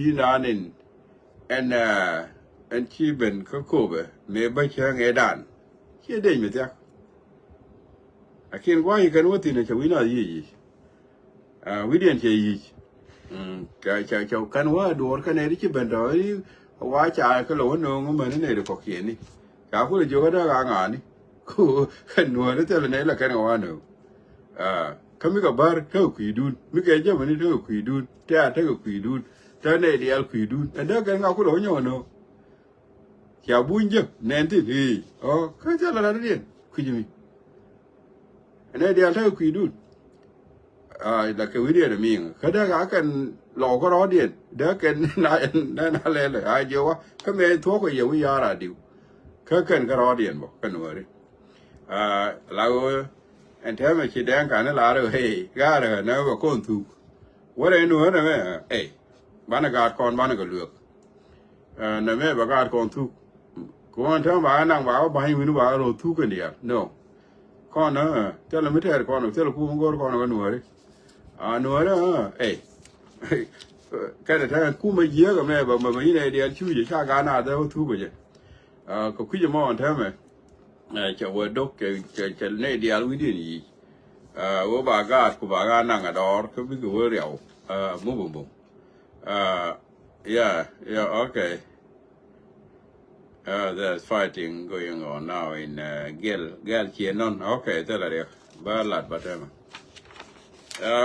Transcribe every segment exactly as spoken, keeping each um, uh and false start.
Ci naan in ɛn ɛn ci ben kä Köpɛ mëë bä cäŋ ëëdan. Ciɛ dec mi thiak. Lakin gua̱a̱c kɛn wä thi̱n cɛ wi̱n a yic yic. Wi̱diɛn cɛ yic. Cɛ cɛ kɛn wä duɔɔr kɛn ëëdi ci ben tɔ i̱ wa ca kɛ lɔ wä no̱o̱ŋ män inɛ di kɔkiɛni. Ca kulɛ jiök kä däk a ŋa̱a̱ni. Ku kɛn nuɔ̱ɔ̱ri thilɛ nɛ ilɛ kɛn kɛ wa no̱o̱ŋ. Kä mi kɛ bär tekɛ kui̱dun, mi kɛ jämäni tekɛ kui̱dun, tɛ̈ a tekɛ kui̱dun, tɛ̈ nɛy diaal kui̱dun. Ɛn dee kɛn ŋa kulɛ wä nyɔk ɛnɔ. Cia buny jek nɛn thin i̱ ɔ kä thilɛ lat diɛn kui̱c mi. Ɛn nɛy diaal tekɛ kui̱dun. Lakɛ wi̱diɛn ɛ mi̱i̱ŋ kä dee ka kɛn lɔw kä rɔɔdiɛn dee kɛn na na lɛlɛ a jiɛ wa kä mɛ thuɔ̱k kɛ yɛ wi̱i̱ ya̱r a diw. Kä kɛn kä rɔɔdiɛn bä kä nuɔ̱ɔ̱ri. La ɣöö ɛn tɛmɛ ci dɛŋ ka̱n i̱ lar i̱ ɣöö ey ga̱a̱r ɣän nɛ bɛ kɔn thuk. Wärɛ i̱ nuɔ̱ɔ̱r nɛmɛ ey banɛ gaat kɔn banɛ kɛ lueek. Nɛmɛ bɛ gaat kɔn thuk. Kɛ ɣöö ɛn tɛmɛ ba ɣä naŋ ba ɣä ba̱ny wi̱ni ba ɣä ro̱o̱ thuk kɛn diaal nɔ. Kɔn thilɛ mi tɛɛr kɔn thilɛ kum go̱o̱r kɔn kɛ nuɔ̱ɔ̱ri. A nuɔ̱ɔ̱ri ey kɛnɛ tɛmɛ kumɛ jiääk ɛmɛ bɛ mɛ yinɛ diaal cuucɛ ca gaat naath ɛ ɣä thuk kɛ jɛ. Kɛ kui̱c ɛmɔ ɛn tɛmɛ. Cɛ wä dok cɛ cɛ nɛy diaal wi̱diɛn yic. Wä ba gaat ku ba gaat naŋ a dɔɔr kä bikɛ wä riaw. Mubum bum. Yeah, yeah, okay. There's fighting going on now in gɛl gɛl ciɛ nɔn. Okay, thilɛ riɛk ba lat ba tɛmɛ.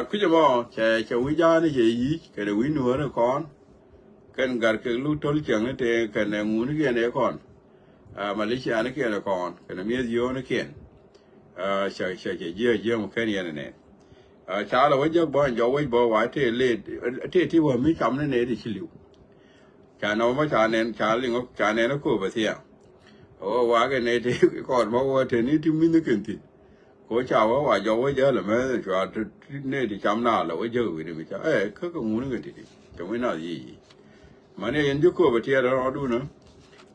Kui̱c ɛmɔ cɛ cɛ wi̱c ja̱a̱ni cɛ yic kɛnɛ wi̱c nuɔ̱ɔ̱ri kɔn. Kɛn gat kɛ lu to̱l cäŋ ni tëë kɛnɛ ŋuni kiɛn ëë kɔn. Malicianikiɛn ɛ kɔn kɛnɛ mi̱eth yio̱o̱nikiɛn. Cɛ cɛ cɛ jiɛ jiɛ mɔ kɛn yɛn ɛ nɛn. Ca lɛ wä jek bä ɛn jɔk wec bä wa tëë lëët tëë ti wä mi cam ni nɛy ti ci li̱w. Ca nɔmɔ ca nɛn ca liŋ ca nɛn ɛ kööp ɛ thiaŋ. Ɣöö wa kɛ nɛy ti kɔn bä wä te ni ti mi̱th ni kɛn thi̱n. Ko ca wä wa jɔk wä jäl ɛmɛ cua ti nɛy ti cam na lɛ wä jäk wi̱ni mi ca ɛ kä kɛ ŋuni kɛ ti̱ti̱. Cɛ wi̱n nath yic yic. Mani yɛn ji̱ kööp ɛ tiɛɛt rɔɔdun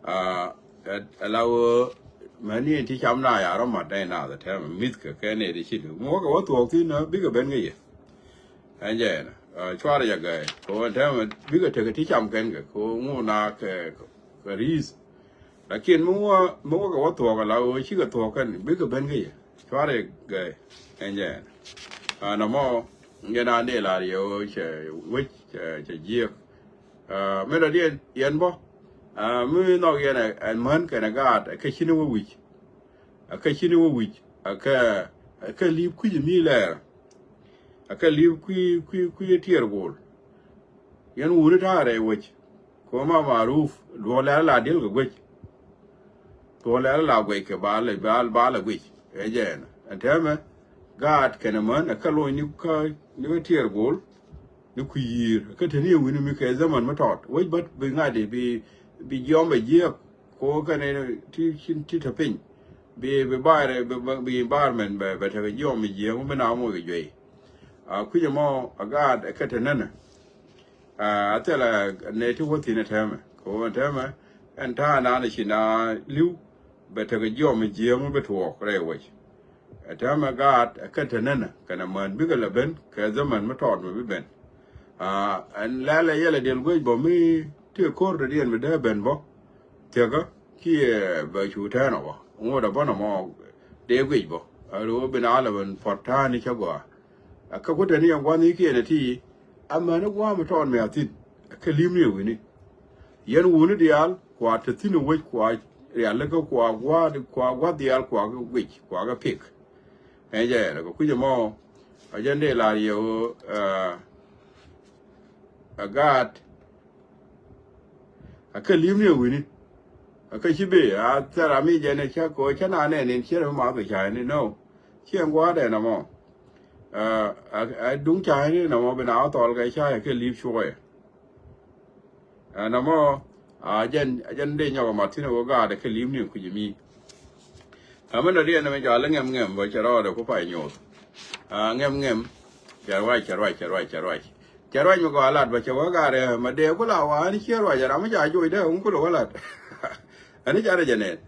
ɛ la wä mani yɛn ti cam na ya rɔ mat nɛy nath ɛ tɛmɛ mi̱th kɛ kɛ nɛy ti ci di mi wä kɛ wä thuɔɔk thi̱n ɛ bikɛ ben kɛ yɛ. Ɛn jɛ ɛn cuarɛ jɛ gɛɛ kɛ wä tɛmɛ bikɛ tekɛ ti cam kɛn kɛ kɛ wä ŋu na kɛ kɛ ri̱i̱th. Lakin mi wä mi wä kɛ wä thuɔɔk ala ɣöö cikɛ thuɔɔk kɛn bikɛ ben kä yɛ cuarɛ gɛɛ. Ɛn jɛ ɛn a nɔmɔ jɛ naan dee lar yɛ ɣöö cɛ wec cɛ jiɛk. Mi dɔ̱diɛn yɛn bä mi nhɔk yɛn ɛn män kɛnɛ gaat ɛ kä cini wä wi̱c. Ɛ kä cini wä wi̱c ɛ kä ɛ kä li̱i̱p kui̱c mi lɛɛr. Ɛ kä li̱i̱p kui̱ kui̱ kui̱ tiɛɛr go̱o̱l. Yɛn wuni ta̱a̱ rɛy wec. Kɛ ma maruf duɔl lɛl la diɛl kɛ guec. Duɔl lɛl la guec kɛ ba lɛ ba ba lɛ guec. Ɛ jɛ ɛn ɛn tɛmɛ gaat kɛnɛ män ɛ kä lony ni kä ni kä tiɛɛr go̱o̱l. Ni kui̱ yi̱i̱r kä te ni ɛ wi̱ni mi kɛ zaman mi tɔt wec bät bi ŋa̱t di bi bi jiɔm bɛ jiɛk. Ko kɛnɛ ti ti ti te piny bi bi bar bi bi environment bɛ bɛ tekɛ jiɔm mi jiɛk mi bi na moc kɛ juey. A kui̱c ɛmɔ a gaat ɛ kä te nänɛ. A thilɛ nɛ ti wä thi̱n ɛ tɛmɛ ko ɛ tɛmɛ. Ɛn ta̱a̱ naan ɛ ci na li̱w bɛ tekɛ jiɔm mi jiɛk mi bi tuɔɔk rɛy wec. Ɛ tɛmɛ gaat ɛ kä te nänɛ kɛnɛ män bikɛ lɛ ben kɛ zaman mi tɔɔt mi bi ben. Ɛn lɛl ɛ yɛlɛ diɛl guec bä mi ti ko̱r te diɛn mi dee ben bä. Thiäkä kiɛ bɛ cu tɛɛn ɔ bä ŋot ɛ bä nɔmɔ dee guec bä. Ɛ ri wä bi na lɛ ben puɔ̱t ta̱a̱ni cä gɔaa. Ɛ kä ku te ni ɛn gua̱n ikiɛn ɛ ti amäni gua̱a̱ mi tɔɔt mi a thi̱n. Ɛ kä li̱mni ɛ wi̱ni. Yɛn wuni diaal kua te thi̱n wec kua rialikä kua gua̱a̱th kua gua̱th diaal kua kɛ guic kua kɛ pik. Ɛn jɛ ɛn kɛ kui̱c ɛmɔ a jɛn dee lar yɛ ɣöö ɛ gaat. A kä li̱mni ɛ wi̱ni. A kä ci bi a thɛr a mi jɛn ɛ cä kɛ ɣöö cä na nɛn in cier mi math kɛ ca̱a̱cni nɔ. Ci ɛn gua̱a̱th ɛn ɛmɔ. A duŋ ca̱a̱cni nɔmɔ bi na wä thɔl kɛ ca̱a̱c a kä li̱p cuɔyɛ. Ɛn ɛmɔ a jɛn a jɛn dee nyɔk ɛmat thi̱n ɛ wä gaat ɛ kä li̱pni kui̱c ɛmi. Ɛmɛ nɔ diɛn ɛmɛ cɔal i̱ ŋɛm ŋɛm bä cɛ rɔɔdɛ ku pay nyoth. A ŋɛm ŋɛm cɛ ruac cɛ ruac cɛ ruac cɛ ruac. Cɛ ruac mi gɔaa lat bä cɛ wä gaat ɛ mɛ dee ku la wa ɛn ciɛ ruac ɛ ram mi ca joc dee ŋu ku lɛ wä lat. Ɛn i̱ ca rɛ jɛ nɛn.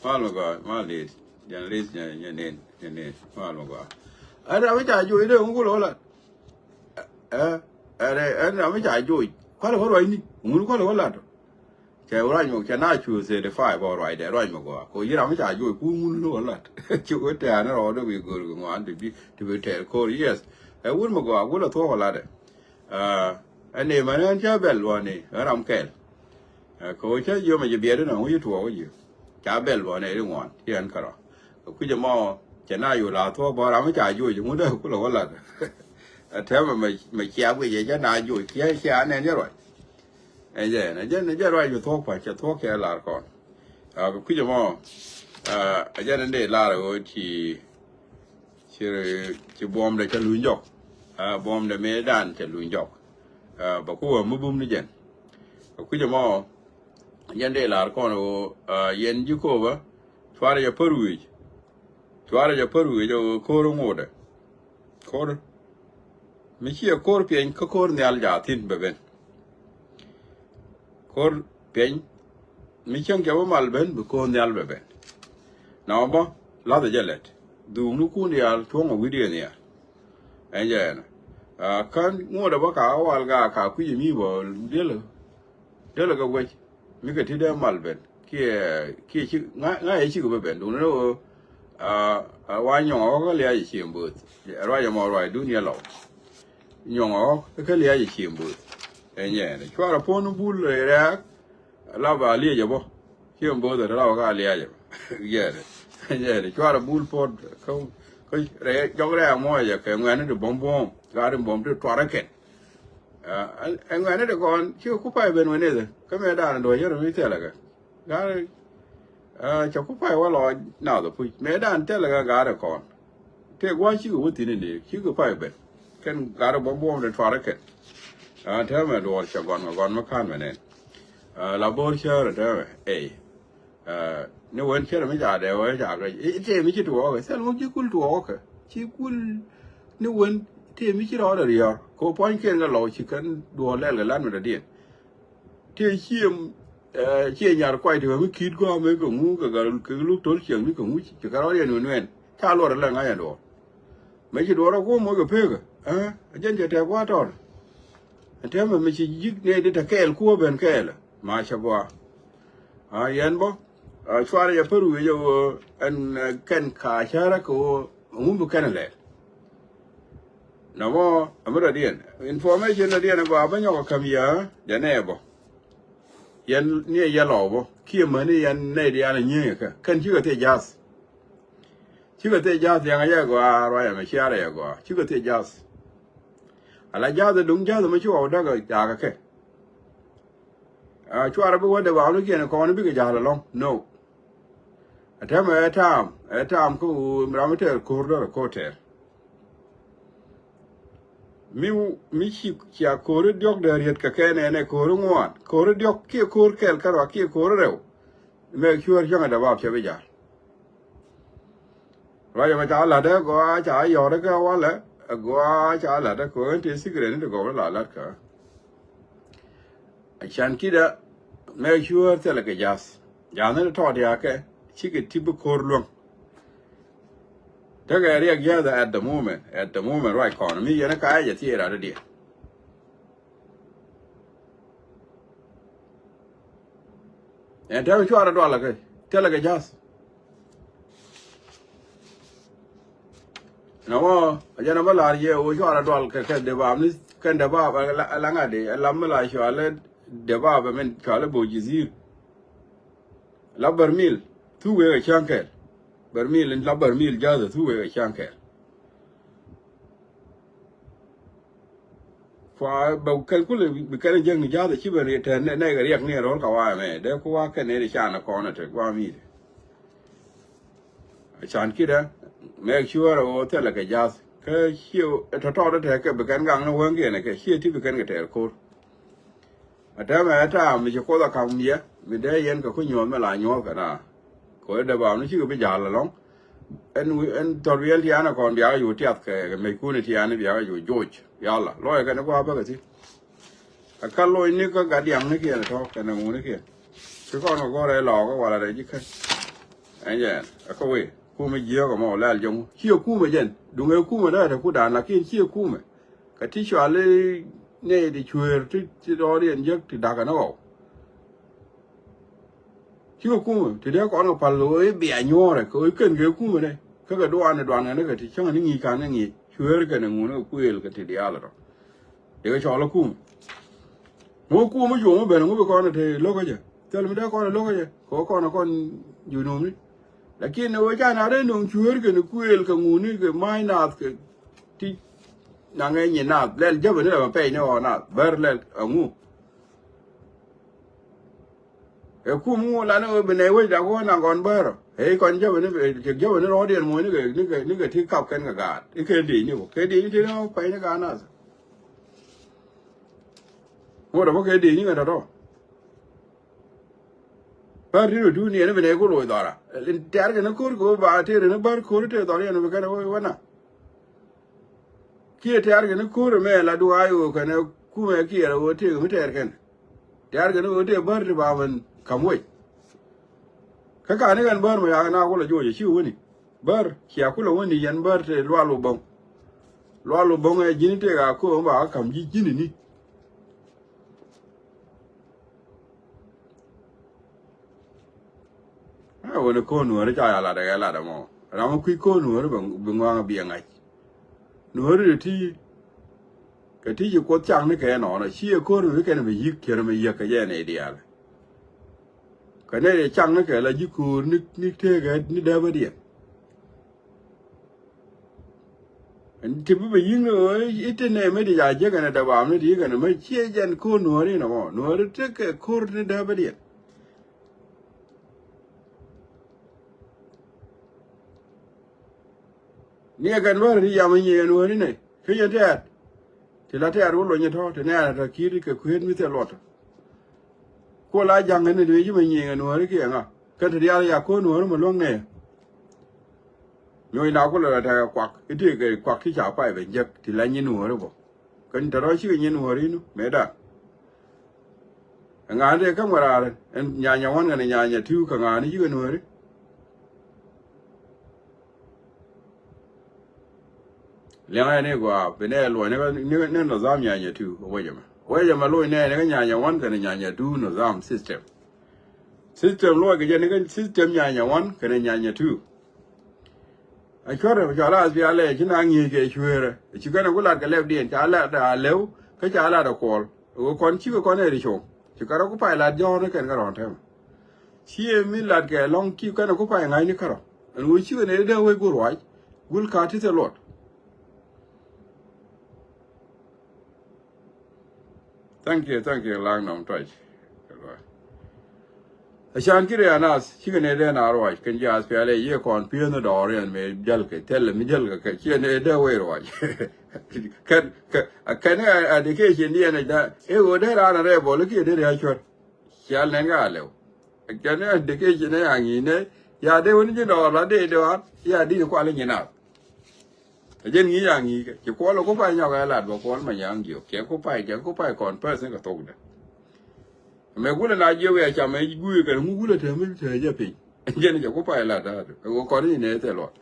Mal mi gɔaa mal li̱th jɛn li̱th nyɛ nyɛ nɛn nyɛ nɛn mal mi gɔaa. Ɛn ram mi ca joc dee ŋu ku lɛ wä lat. Ɛ ɛn ram mi ca joc. Kualɛ wä ruacni, ŋun kualɛ wä lat. Cɛ ruac mɔ, cɛ na cu thirty five ɔ ruacdɛ ruac mɔ gɔaa. Kɛ ɣöö yi ram mi ca juɔc ku ŋun ni wä lat. Ci wä tɛ̈ɛ̈n rɔɔdɛ wi̱i̱ go̱o̱r kɛ ŋuan ti bi, ti bi tɛɛr ko̱r, yes. Ɛ wun mɔ gɔaa, wun la thuɔ̱k wä latdɛ. Ɛ ni mɛn ɣän cä bɛl luɔ̱ni, ɣän ram kɛl. Ɛ kɛ ɣöö cä jiö mɛ ji̱ biɛt inɔ, ŋu ci tuɔɔk jiö. Ca bɛl luɔ̱ni ri ŋuan, ci ɣän kärɔa. Kɛ kui̱c ɛmɔ, cɛ na yu la thuɔ̱k bä ram mi ca juɔc, ŋun dee kulɛ wä lat. Ɛ tɛmɛ mɛ, mɛ cia guic ɛ jɛ na juɔc, cia, cia nɛn jɛ ruac. Ɛ jɛ, ɛ jɛ, ɛ jɛ ruac bi thuɔ̱k pa̱c, cɛ thuɔ̱k cɛ lar kɔn. Ɛ, kɛ kui̱c ɛmɔ, ɛ, ɛ jɛ ni dee lar ɣöö ci, ci, ci buɔ̱mdɛ cɛ luny jɔk. Ɛ, buɔ̱mdɛ mëëdan cɛ luny jɔk. Ɛ, bɛ ku wä mi bum ni jɛn. Kɛ kui̱c ɛmɔ, ɛ jɛ ni dee lar kɔn ɣöö, ɛ, yɛn ji̱ Kopä, cuarɛ jɛ pär wi̱i̱c. Cuarɛ jɛ pär wi̱i̱c ɣöö ko̱r ŋotdɛ. Ko̱r. Mi ciɛ ko̱r piɛny kä ko̱r nhial jathin bɛ ben. Ko̱r piɛny mi cäŋ cɛ bä mal ben bi ko̱r nhial bɛ ben. Na ɔmɔ lathɛ jɛ lɛt. Dhuknikun diaal cuɔ̱ŋ ɛ wi̱cdiɛn nhial. Ɛn jɛ ɛn. Kä ŋuɔ̱t ɛ bä ka wal ka ka kui̱c mi bä diɛlɛ. Dee lɛ kɛ guec mi kɛ ti dee mal ben kiɛ, kiɛ ci ŋa, ŋa yɛ cikɛ bä ben duundɛ ni ɣöö, a, a, wa nyɔŋ ɣɔk kä liac ɛ ciem bööth. Ruac ɛmɔ ruac duniya lɔw. Nyɔŋ ɣɔk kä liac ɛ ciem bööth. Ɛ nyɛɛni cuarɛ puɔ̱n bul rɛɛk. La ba liec ɛ bä ciem bööth ɛ te la ba ka liac ɛ bä. Yɛɛni, yɛɛni cuarɛ bul puɔ̱n kä, kä rɛɛ jɔk rɛɛk muɔc ɛ kɛ ŋuɛ̈ni ti buɔ̱m buɔ̱m. Ka ti buɔ̱m ti tuarɛ kɛn. Ɛ ŋuɛ̈ni ti kɔn cikɛ ku pay ben wä nethɛ kä mëë daanɛ duɔ̱c yɛn rɛ mi thilɛ kɛ. Ga̱rɛ, ɛ, cɛ ku pay wä lɔ nath ɛ puc mëë daanɛ thilɛ kɛ ga̱rɛ kɔn. Tëë gua̱c cikɛ wä thi̱n in dee cikɛ pay ben kɛn ga̱rɛ bä buɔ̱m de tuarɛ kɛn. Ɛ täämɛ duɔ̱ɔ̱r cɛ gɔn kɛ gɔn mi ka̱n mɛ nɛn. Ɛ la bo̱o̱r cäär ɛ täämɛ ey. Ɛ ni wen cärɛ mi ca dee wee ca kɛ i̱ tëë mi ci tuɔɔkɛ thil ŋup ci kul tuɔɔkɛ ci kul. Ni wen tëë mi ci rɔɔdɛ riɔ̱ɔ̱r kɛ pua̱nykiɛn kɛ lɔw ci kɛn duɔ̱ɔ̱r lɛl kɛ lat mi dɔ̱diɛn. Tëë ciɛ, ɛ, ciɛ nyar kuay ti kɛ mi ki̱i̱t gɔaa mëë kɛ ŋu kɛ gal kɛ luk to̱l ciɛŋ mi kɛ ŋu ci kɛ rɔɔdiɛn mi nuɛn ca luɔr lɛ ŋa̱c ɛ duɔ̱ɔ̱r. Mëë ci duɔ̱ɔ̱r ɛ kuɔ̱m mëë kɛ pekɛ ɛ jɛn cɛ tɛk gua̱a̱r tɔɔr. Ɛ tɛmɛ mi ci ji̱k nɛy di te kɛɛl kuɔ̱ ben kɛɛl. Ma cɛ gɔaa. A yɛn bä, a, cuarɛ jɛ pär wi̱i̱ jɛ ɣöö ɛn, ɛ, kɛn ka cärä kɛ ɣöö ŋum bi kɛn lɛl. Nɔmɔ ɛmɛ rɔ̱diɛn information rɔ̱diɛn ɛ gɔaa bä nyɔk ɛ käm yɛ jɛ nɛy bä. Yɛn ni ɛ yɛ lɔw bä kiɛ mäni yɛn nɛy diaal ɛ nyieŋ ɛ kɛ kɛn cikɛ thiec ja̱th. Cikɛ thiec ja̱th yɛn ɛ yɛ gɔaa ruac ɛmɛ ciarɛ yɛ gɔaa cikɛ thiec ja̱th. Ala ja̱th ɛ duŋ ja̱th ɛmɛ ci ɣɔw däk ɛ jakä kɛ. A, cuarɛ bi wädɛ ba wä ni kiɛn kɔn bikɛ ja̱l ɛlɔ̱ŋ. No. Ɛ tɛmɛ ɛ taam, ɛ taam kä ɣöö ram mi tɛɛr ko̱r dɔrɛ ko̱r tɛɛr. Mi, mi ci cia ko̱r diɔ̱k dee riet kɛ kɛn ɛn ɛ ko̱r ŋuan. Ko̱r diɔ̱k kiɛ ko̱r kɛl kärɔa kiɛ ko̱r rɛw. Make sure cäŋ ɛ dee bap cɛ bi ja̱l. Ruac ɛmɛ ca la̱t ɛ gɔaa ca yɔ̱r ɛ kɛ walɛ ɛ gɔaa ca la̱t ɛ kɛ ɣän tëë secret ni ti gɔw ni la la̱t kä. Acan kidɛ make sure thilɛ kɛ ja̱th. Ja̱th ni tɔɔt yakɛ cikɛ ti bi ko̱r luäŋ. Tekɛ riɛk ja̱th at the moment, at the moment ruac kɔn mi yɛn ɛ ka ɛ jɛ thiee rat ɛ diɛ. Ɛn tɛmɛ cuarɛ dualɛ kɛ thilɛ kɛ ja̱th. Nɔmɔ a jɛn a bä la̱r yɛ ɣöö cuarɛ dual kɛ kɛ dee bam ni kɛn dee bam ɛ la ŋa̱t dee ɛ lam mi la cualɛ dee bam ɛ min cualɛ bo̱o̱c ji̱ dhi̱i̱r. La bärmil thuk wek ɛ cäŋ kɛl. Bärmil in la bärmil ja̱th ɛ thuk wek ɛ cäŋ kɛl. Kua bɛ kɛn kulɛ bi kɛn jäŋ ni ja̱th ɛ ci ben riɛt tɛn nɛ nɛ kɛ riɛk ni ɛ ro̱l ka wa ɛmɛ dee ku wa kɛn nɛ di can ɛ kɔn ɛ tek wa mi̱i̱t. Can kidɛ make sure ɛ ɣöö thilɛ kɛ ja̱th kä ciɛ tɔ̱tɔ̱ dee tɛk kɛ bi kɛn gaŋ ni wäŋkiɛn ɛ kɛ ciɛ ti bi kɛn kɛ tɛɛr ko̱r. Ɛ tɛmɛ ɛ taam mi ci Kuoth ɛ ka̱m yɛ mi dee yɛn kɛ ku nyuɔ̱th mi la nyuɔ̱th kɛ na. Kɛ ɣöö dee bam ni cikɛ bi ja̱l ɛlɔ̱ŋ. Ɛn wi̱i̱ ɛn thɔr wi̱i̱ ɛn tiaanɛ kɔn biakä yo̱o̱ tiath kɛ mec kun tiaani biakä yo̱o̱ joc yala lɔc kɛn ɛ gua̱a̱ bäkɛ thi̱n. Ɛ ka loc ni kä gat diaŋ ni kiɛn ɛ tɔ̱ kɛn ɛ ŋun ni kiɛn. Ci kɔn kɛ gɔ̱r ɛ lɔɔkä walɛ rɛc ji̱ kän. Ɛn jɛ ɛn ɛ kä wee kumɛ jiääk ɛmɔ lɛl jɔŋ ci ɛ kumɛ jɛn duŋ ɛ kumɛ dee ɛ te ku daan lakin ci ɛ kumɛ. Kɛ ti cuali Nɛy ti cuëër ti, ti rɔɔdiɛn jek ti da̱kä ni ɣɔw. Cikɛ kumɛ ti dee kɔn kɛ pal kɛ ɣöö i̱ bia nyuɔ̱ɔ̱rɛ kɛ ɣöö i̱ kɛn kɛ kumɛ nɛ kä kɛ duaani duan kɛ ni kɛ ti cäŋɛ ni ŋi̱i̱c ka̱n kɛ ŋi̱i̱c cuëër kɛn ɛ ŋun kɛ kuëël kɛ ti diaal ɛ tɔ. Dee kɛ cɔɔl ɛ kumɛ. Ŋu kumɛ cuɔ̱ŋ mi ben ŋu bi kɔn ɛ te lo̱kä jɛ thil mi dee kɔn ɛ lo̱kä jɛ kɛ ɣöö kɔn ɛ kɔn junumni. Lakin ɛ ɣöö ca na dee nuŋ cuëër kɛn kuëël kɛ ŋuni kɛ ma̱a̱c naath kɛ ti naŋɛ nyi naath lɛl jäbä ni lɛ ma pɛy ni ɣɔɔ naath bär lɛl ɛ ŋu. Ɛ kum ŋu lan ɛ ɣöö bi nɛy wec dak wä naŋ kɔn bär ɛ i̱ kɔn jäbä ni cɛ jäbä ni rɔɔdiɛn muɔ̱c ni kɛ ni kɛ ni kɛ ti kap kɛn kɛ gaat i̱ kɛ dec ni kɔ kɛ dec ni ti ni pɛy ni gaat naath. Ŋot ɛ bä kɛ dec ni kɛ tɔ̱tɔ̱. Bär ti rɔ duun yɛn bi nɛy ku loc dhɔra. Tɛ̈r kɛn ko̱r kɛ ɣöö ba tëër ni bär ko̱r tëë dhɔr yɛn bi kɛn ɣöö wä na. Kiɛ tɛ̈r kɛn ko̱r ɛmɛ la duaai ɣöö kɛn kumɛ kiɛ rɛ ɣöö tëëk mi tɛ̈r kɛn. Tɛ̈r kɛn ɣöö tëë bär ti ba mɛn ka̱m wec. Kä kani kɛn bär mɛ yak na kulɛ joc ɛ ci wäni. Bär cia kulɛ wäni yɛn bär tëë lual wä bäŋ. Lual wä bäŋ ɛ ji̱n tëëk a ko̱r ba kä ka̱m ji̱ ji̱n ni. Ɛ wen ko̱n nuɔ̱ɔ̱ri ca ya lat ɛ lat ɛmɔ ram mi kui̱ ko̱n nuɔ̱ɔ̱ri bi ŋuaŋ bi ɛ ŋa̱c. Nuɔ̱ɔ̱ri ti kɛ ti ci kuoth cak ni kɛ nɔɔnɔ ci ɛ ko̱r mi kɛn bi yi̱k cär mi yiäk kɛ jɛ nɛy diaal. Kɛ nɛy dee cak ni kɛ la ji̱ ko̱o̱r ni ni tëëkɛ ni dääpädiɛn. Ti bi bi yi̱ŋ ni ɣöö i̱ ti nɛy mi ti ca jiäk ɛn ɛ däbaam ni ti yi̱k ɛn ɛ mi ciɛ jɛn ko̱r nuɔ̱ɔ̱ri nɔmɔ nuɔ̱ɔ̱ri tekɛ ko̱r ni dääpädiɛn. Ni ɛ kɛn bä ri yam nyieen wä ni nɛ kä yɛn tɛɛt. Ti la tɛɛt wä lony tɔ̱ ti nɛɛn tɔ̱ ki̱i̱t kɛ kueet mi thil luɔt. Kuɔ la ja̱ŋ ni duee ci mɛ nyieen nuääri kiɛ ŋa kɛn ti diaal ya ko̱n nuääri mɛ luäŋ nɛ. Nyuɔ̱c na kulɛ la tɛk kuak i̱ tëëk kɛ kuak ti ca pay ben jek ti la nyin nuääri bä. Kɛn tɔ̱tɔ̱ cikɛ nyin nuääri nu mëëdan. Ɛŋa ni dee käm kɛ raar ɛn nyanya wan kɛnɛ nyanya ti̱w kɛ ŋa ni cikɛ nuääri. Liɛŋɛ ni gɔaa bi nɛ luɔc ni ni nidham nyanya ti̱w wecɛ mɛ wecɛ mɛ luɔc nɛ ni kä nyanya wan kɛnɛ nyanya ti̱w nidham system. System luɔc kɛ jɛ ni kä system nyanya wan kɛnɛ nyanya ti̱w. A cuɔ̱rɛ cɔal a thialɛ ci na ŋi̱i̱c kɛ cueerɛ ci kɛn ku lat kɛ lɛpdiɛn ca lat a lɛw kä ca lat a kuɔl. Ɣöö kɔn cikɛ kɔn ɛ ri cop ci kärɔ ku pay lat jɔ̱ɔ̱r ni kɛn kärɔ̱ tɛmɛ. Ci ɛ mi lat kɛ lɔ̱ŋ ci kɛn ku pay ŋa̱cni kärɔ̱ ɛn ɣöö cikɛ nɛ dee wec ku ruac. Gul ka ti thil luɔt. Thank you, thank you, laŋ nɔm tɔc. A can ki ria nath cikɛ nɛ dee na ruac kɛn jiath pial ɛ yiëë kɔn pi̱eeth ni dɔɔr yɛn mëë jäl kɛ thilɛ mi jäl kɛ kɛ ciɛ nɛ dee wec ruac. Kɛn kɛ kɛn ɛ a dikecin diɛn ɛ da ɛ ɣöö dee raan a rɛɛ bɔl kiɛ dee ria cuär. Cial nɛn ka a lɛw. Kɛn ɛ dikecin ɛ a ŋi̱i̱c nɛ ya dee wän ji̱ dɔɔr la dee dee wan ya di̱t kual i̱ nyin nath. Ɛ jɛn ŋi̱i̱c a ŋi̱i̱c kɛ ci kuɔl ɛ ku pay nyɔk ɛ lat bä kuɔl ma nyaŋ jiök cɛ ku pay cɛ ku pay kɔn pɛth ni kɛ thokdɛ. Mɛ gulɛ na jiök ɛ cam ɛ gui̱i̱ kɛn ŋu gulɛ te mi te jɛ piny. Ɛ jɛn cɛ ku pay lat da̱a̱du ɛ ɣöö kɔn i̱ nɛ thil luɔt.